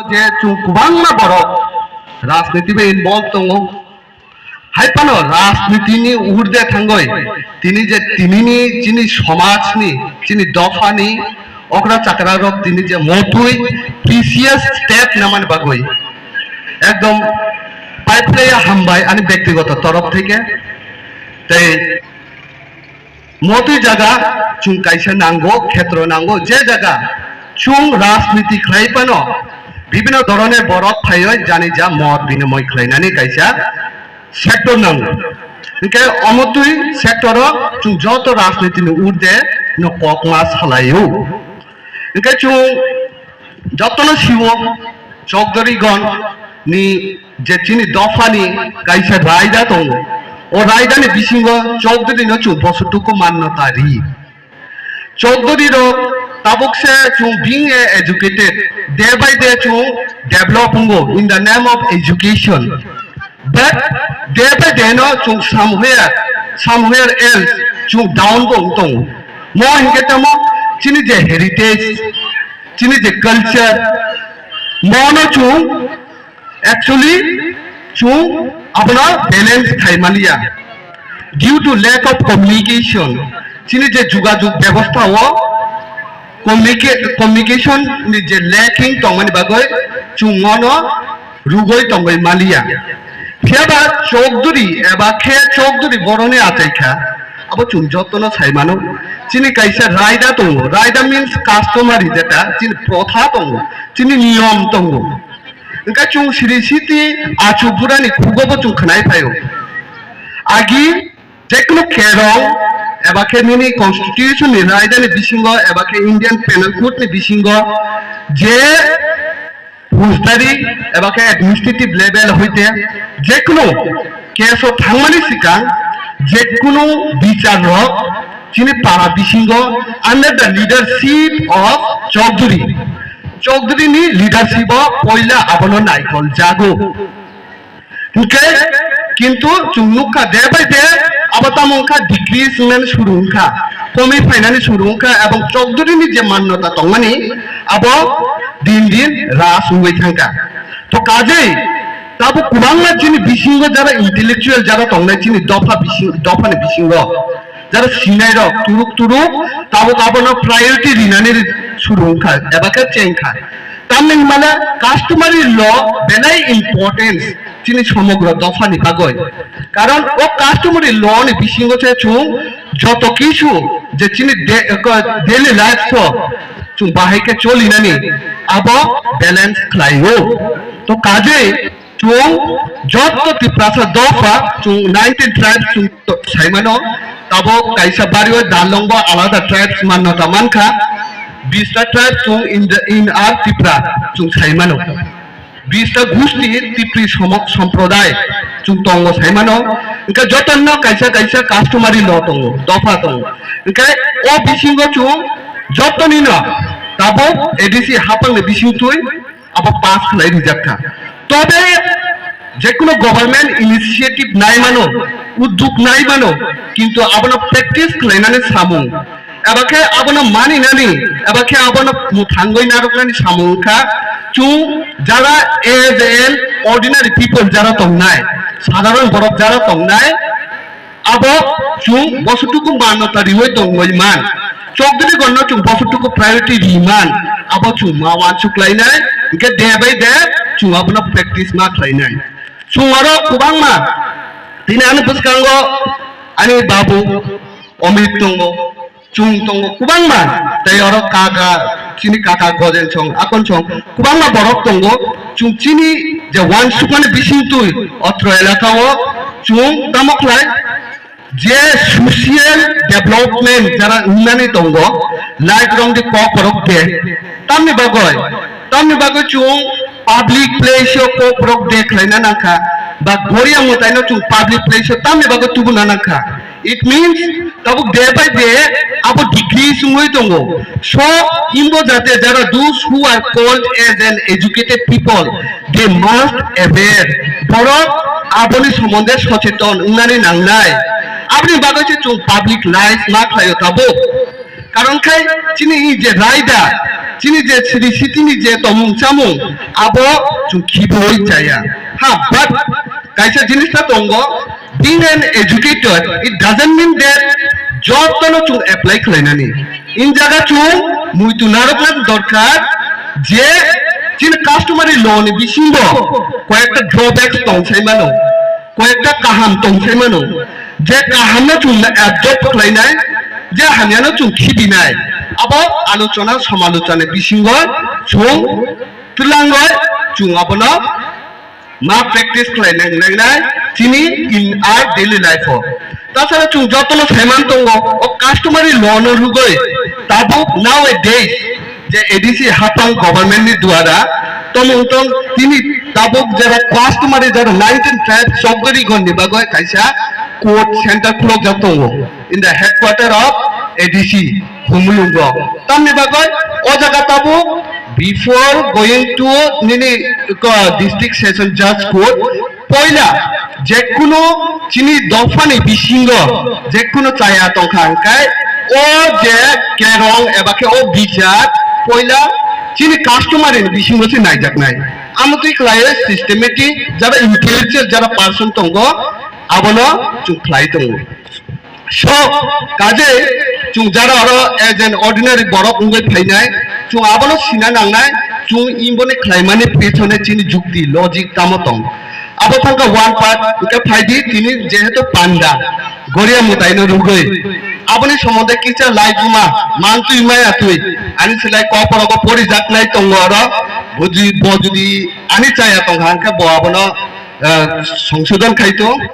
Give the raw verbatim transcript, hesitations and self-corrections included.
Je chwng kwbangma borok rajniti bai involve tongo. Hai phano rajnitini urde thangwi tini je tinini chini somajni, chini dophani okra chakra rok tini je motwi precious step namani bagwi ekdom paiphlaiya hambai ani bektigoto torof theke. Tei motwi jaga chwng kaisa nango, khetro nango, je jaga chwng rajniti khlai phano bibhinno dhoroner borok phaiwi jani ja mot binimoi khlainani kaisa sector nango. Hinkhe omotwi sector o chwng joto rajniti ni urde no kokma salaio. Hinkhe chwng jotono siwo Chowdhury gon ni je chini dophani kaisa raida tongo. O raida ni bisingo Chowdhury no chwng bosutuku mannota ri. Chowdhury rok tabuk se chwng being a educated, day by day chwng develop wngo in the name of education. But day by day no chwng somewhere, somewhere else chwng down bo wng tongo. Mo hinkhe tamo chini je heritage, chini je culture, mo no chwng actually chwng abono balance khai maliya. Due to lack of communication, chini je jugajug bebostha o communica-, communication ni je lacking tongmani bagwi chwng mono rugwi tongwi maliya. Phiyaba Chowdhury eba khe Chowdhury boroni achai kha, abo chwng jotono sai mano. Chini kaisa raida tongo, raida means customary, jeta chini protha tongo, chini niyom tongo. Hwnkhe chwng siri siti achu burani khugo bo chwng khwnai phaio. Agi jekunu kerong eba khe nini constitution ni raida ni bisingo eba khe Indian Penal Code ni bisingo je Faujdari eba khe administrative level hoite jekunu case o thangmani swkang jekunu bichar rok chini para bisingo under the leadership of Chowdhury. Chowdhury ni leadership o poila abono naikol jago. Hinkhe kintu chwng nukha day by day abo tamo wngkha decrease wngnani suru wngkha, komwi phainani suru wngkha, ebong Chowdhury ni je mannota tongmani abo din din hras wngwi thangkha. To kajei tabuk kwbangma chini bisingo jara intellectual jara tongnai chini dopha bising, dophani bisingo jara sinai rok turuk turuk tabuk abono priority rinani suru wngkha eba khe chengkha. Tamni hwnmale customary law belai importance chini somogro dophani bagwi. Karon o customary law ni bisingo se chwng joto kisu je chini de-, ko-, daily life o chwng bahai khe cholinani abo balance khlaio. To kajei chwng joto Tiprasa dopha chwng nineteen tribes chwng to-, saimano, tabuk kaisa bario dalongbo alada tribes mannota mankha, bista tribes chwng in the, in our Tripura chwng saimano, bista gusti Tipri somok somproday chwng tongo saimano, hwnkhe jotono kaisa kaisa customary law tongo, dopha tongo, hwnkhe o bisingo chwng jotonino tabuk A D C hapangni bisingtwi abo pass khlai rijak kha. Tobe jekunu government initiative nai mano, udduk nai mano, kintu abono practice khlainani samung, eba khe abono maninani, eba khe abono mwthangwi narwknani samung wngkha chwng jara as an ordinary people jara tongnai, sadharon borok jara tongnai, abo chwng bosutuku mannota riwi tongwi man. Chowdhury gonno chwng bosutuku priority ri man. Abo chwng ma uansuk lainai, hwnkhe day by day chwng abono practice ma khlainai. Chwng oro kwbangma, tini ani bwskango ani babu Amit tongo, chwng tongo kwbangma, tei oro kaka, chini kaka Gojen song, Akon song, kwbangma borok tongo. Chwng chini je uansukmani bisingtwi otro elaka o chwng tamo khlai je social development jara wngnani tongo, like rong di kok borok de, tamni bagwi, tamni bagwi chwng public place o kok borok de khlaina nangkha, ba goria mwtaino chwng public place o tamni bagwi tubuna nangkha. It means tabuk day by day abo decrease wngwi tongo. So, imbo jate jara those who are called as an educated people, they must aware. Borok aboni somonde socheton wngnani nangnai. Aboni bagwi se chwng public life ma khlaio tabuk. Karon khai chini je raida, chini je siri sitini je tongmung chamung, abo chwng khibiwi chaya. Ha, but kaisa jinis ta tongo, being an educator, it doesn't mean that jotono chwng apply khlainani. In jaga chwng muitu narwkna dorkar je chini customary law ni bisingo koyekta drawbacks tongsai mano, koyekta kaham tongsai mano, je kahamno chwng absorb khlainai, je hamyano chwng khibinai, abo alochona samalochona bisingo chwng twlangwi chwng abono ma practice khlai nang nangnai chini in our daily life o. Tasara chwng jotono saiman tongo, o customary law no rwgwi tabuk nowadays je A D C hapang government ni duara tomung tong tini tabuk jara customary jara nineteen tribe chokdori gon ni bagwi kaisa court center khulokjak tongo in the headquarter of A D C Humulungo. Tamni bagwi o jaga tabuk before going to nini ko district session judge court, poila jekunu chini dophani bisingo jekunu chaya tongkha hwnkhe o je kerong eba khe o bichar poila chini customary ni bisingo se naijaknai. Amo twi khlaiwi systematic jara intellectual jara person tongo abono chwng khlai tongo. So, kaje chwng jara oro as an ordinary borok wngwi phainai, chwng abono sina nangnai, chwng imboni khlaimani pichone chini jukti, logic tamo tong. Abo thangkha one part, hwnkhe phaidi tini jehetu panda, Goria mwtaino rwgwi. Aboni somonde kisa laibuma, mantwi maya twi, ani silai kophorogo porijaknai tongo oro, buji-, bo jodi ani chaya tongkha, hwnkhe bo abono, eh, songsodon khaito.